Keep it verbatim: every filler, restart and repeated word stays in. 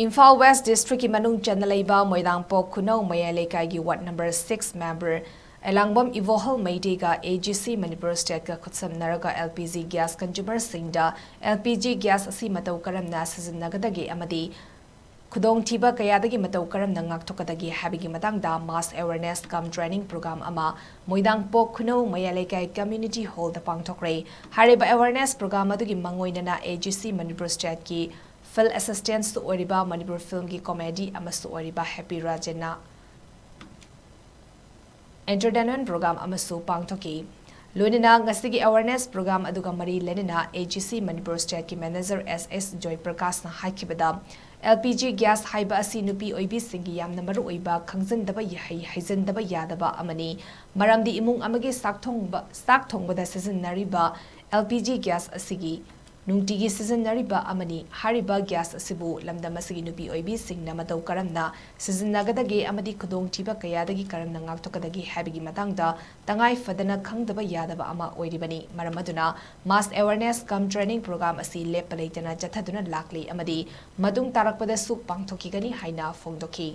Imphal west ꯗꯤꯁꯇ꯭ꯔꯤꯛꯀꯤ ꯃꯅꯨꯡ ꯆꯟꯅ ꯂꯩꯕ ꯃꯣꯏꯔꯥꯡꯄꯣꯛ ꯈꯨꯅꯧ ꯃꯌꯥꯏ ꯂꯩꯀꯥꯏꯒꯤ ward number six member Elangbam Ibohal ꯃꯩꯇꯩꯒ ꯑꯦ ꯖꯤ ꯁꯤ ꯃꯅꯤꯄꯨꯔ ꯁ꯭ꯇꯦꯠꯀ ꯈꯨꯠꯁꯝꯅꯔꯒ ꯑꯦꯜ ꯄꯤ ꯖꯤ ꯒ꯭ꯌꯥꯁ ꯀꯟꯖꯨꯃꯔꯁꯤꯡꯗ ꯑꯦꯜ ꯄꯤ ꯖꯤ ꯒ꯭ꯌꯥꯁ ꯑꯁꯤ ꯃꯇꯧ ꯀꯔꯝꯅ ꯁꯤꯖꯤꯟꯅꯒꯗꯒꯦ ꯑꯃꯗꯤ ꯈꯨꯗꯣꯡꯊꯤꯕ ꯀꯌꯥꯗꯒꯤ ꯃꯇꯧ ꯀꯔꯝꯅ ꯉꯥꯛꯊꯣꯛꯀꯗꯒꯦ ꯍꯥꯏꯕꯒꯤ ꯃꯇꯥꯡꯗ mass awareness cum training program ꯑꯃ ꯃꯣꯏꯔꯥꯡꯄꯣꯛ ꯈꯨꯅꯧ ꯃꯌꯥꯏ ꯂꯩꯀꯥꯏ community hall ꯗ ꯄꯥꯡꯊꯣꯛꯈ꯭ꯔꯦ꯫ ꯍꯥꯏꯔꯤꯕ awareness program ꯑꯗꯨꯒꯤ ꯃꯥꯡꯑꯣꯏꯅꯅ ꯑꯦ ꯖꯤ ꯁꯤ ꯃꯅꯤꯄꯨꯔ ꯁ꯭ꯇꯦꯠꯀꯤ field assistant ꯁꯨ ꯑꯣꯏꯔꯤꯕ ꯃꯅꯤꯄꯨꯔ ꯐꯤꯜꯝꯒꯤ ꯀꯣꯃꯦꯗꯤ ꯑꯃꯁꯨ ꯑꯣꯏꯔꯤꯕ ꯍꯦꯄꯤ ꯔꯥꯖꯦꯟꯅ entertainment program ꯑꯃꯁꯨ ꯄꯥꯡꯊꯣꯛꯈꯤ꯫ ꯂꯣꯏꯅꯅ ꯉꯁꯤꯒꯤ awareness program ꯑꯗꯨꯒ ꯃꯔꯤ ꯂꯩꯅꯅ ꯑꯦ ꯖꯤ ꯁꯤ ꯃꯅꯤꯄꯨꯔ ꯁ꯭ꯇꯦꯠꯀꯤ ꯃꯦꯅꯦꯖꯔ ꯑꯦꯁ ꯑꯦꯁ ꯖꯣꯏꯄ꯭ꯔꯀꯥꯁꯅ ꯍꯥꯏꯈꯤꯕꯗ, ꯑꯦꯜ ꯄꯤ ꯖꯤ ꯒ꯭ꯌꯥꯁ ꯍꯥꯏꯕ ꯑꯁꯤ ꯅꯨꯄꯤ ꯑꯣꯏꯕꯤꯁꯤꯡꯒꯤ ꯌꯥꯝꯅ ꯃꯔꯨ ꯑꯣꯏꯕ ꯈꯪꯖꯤꯟꯗꯕ ꯌꯥꯍꯩ, ꯍꯩꯖꯤꯟꯗꯕ ꯌꯥꯗꯕ ꯑꯃꯅꯤ꯫ ꯃꯔꯝꯗꯤ ꯏꯃꯨꯡ ꯑꯃꯒꯤ ꯆꯥꯛ ꯊꯣꯡꯕ, ꯆꯥꯛ ꯊꯣꯡꯕꯗ ꯁꯤꯖꯤꯟꯅꯔꯤꯕ ꯑꯦꯜ ꯄꯤ ꯖꯤ ꯒ꯭ꯌꯥꯁ ꯑꯁꯤꯒꯤ ꯅꯨꯡꯇꯤꯒꯤ ꯁꯤꯖꯤꯟꯅꯔꯤꯕ ꯑꯃꯅꯤ꯫ ꯍꯥꯏꯔꯤꯕ ꯒ꯭ꯌꯥꯁ ꯑꯁꯤꯕꯨ ꯂꯝꯗꯝ ꯑꯁꯤꯒꯤ ꯅꯨꯄꯤ ꯑꯣꯏꯕꯤꯁꯤꯡꯅ ꯃꯇꯧ ꯀꯔꯝꯅ ꯁꯤꯖꯤꯟꯅꯒꯗꯒꯦ ꯑꯃꯗꯤ ꯈꯨꯗꯣꯡꯊꯤꯕ ꯀꯌꯥꯗꯒꯤ ꯀꯔꯝꯅ ꯉꯥꯛꯊꯣꯛꯀꯗꯒꯦ ꯍꯥꯏꯕꯒꯤ ꯃꯇꯥꯡꯗ ꯇꯉꯥꯏ ꯐꯗꯅ ꯈꯪꯗꯕ ꯌꯥꯗꯕ ꯑꯃ ꯑꯣꯏꯔꯤꯕꯅꯤ꯫ ꯃꯔꯝ ꯑꯗꯨꯅ mass awareness cum training program ꯑꯁꯤ ꯂꯦꯞꯄ ꯂꯩꯇꯅ ꯆꯠꯊꯗꯨꯅ ꯂꯥꯛꯂꯤ ꯑꯃꯗꯤ ꯃꯇꯨꯡ ꯇꯥꯔꯛꯄꯗꯁꯨ ꯄꯥꯡꯊꯣꯛꯈꯤꯒꯅꯤ ꯍꯥꯏꯅ ꯐꯣꯡꯗꯣꯛꯈꯤ꯫